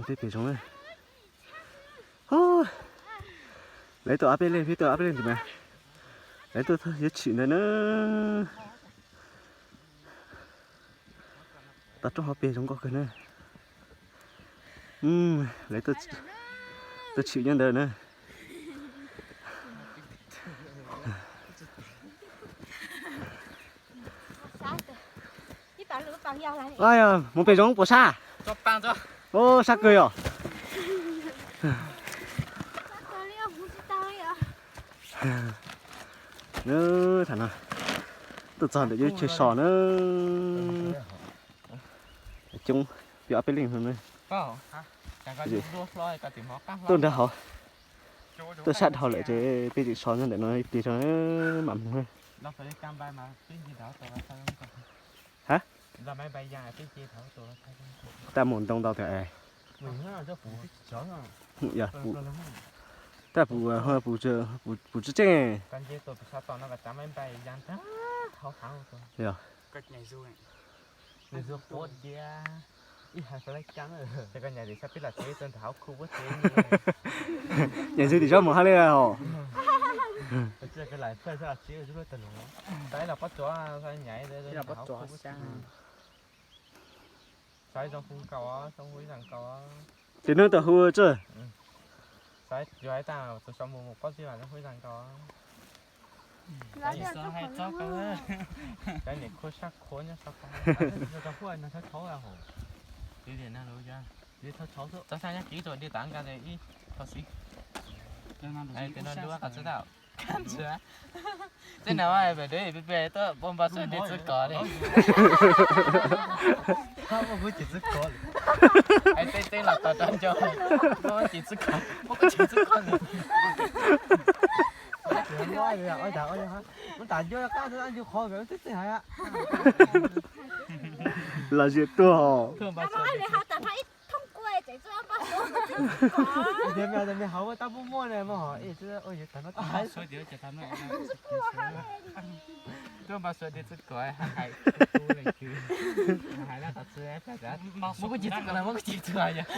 Peb pem zoov na. Lawv tuaj ob peb leeg, peb tuaj ob peb leeg ntawm mas. Lawv tuaj yuav tshwm ntawd na. Tau roob hauv pes zoo nkauj kawg na. Lawv tuaj tshwm nyob ntawd na. Mus pem zoov puas sab? Sab kawg yom. Tham no tuaj txog ntawm yuav chaw so na. Coob, peb ob peb leeg no na. Tuaj nrog hauv, tuaj sab dhau lawm ces peb tseem so nyob ntawm no ib pliag tso mam mus. Ha, tab mus ntoo ntau tiag es. Tab pus tseeb tseeb. Yog. Nyeem ntxwv tim tsob mus hab li os. Ces neb tau hu tsi. Tej no pem deb peb peb tuaj npau suav de txwv kov li. Tej tej los tau rau ncauj, ces txwv kov, ces txwv kov. Los ziam tuaj hos. Tuaj npau suav de txwv kov hais, hais lawm qhov txwv, muab kuv cim txwv kov lawm, muab kuv cim txwv kov yog.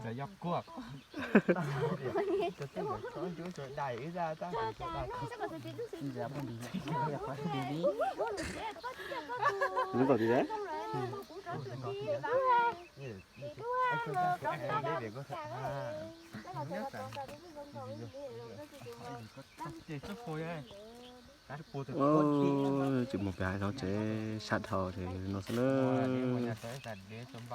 Cov yog kuaj. Tsis mus pem hav zoov ces sab dhau ces no xwb na.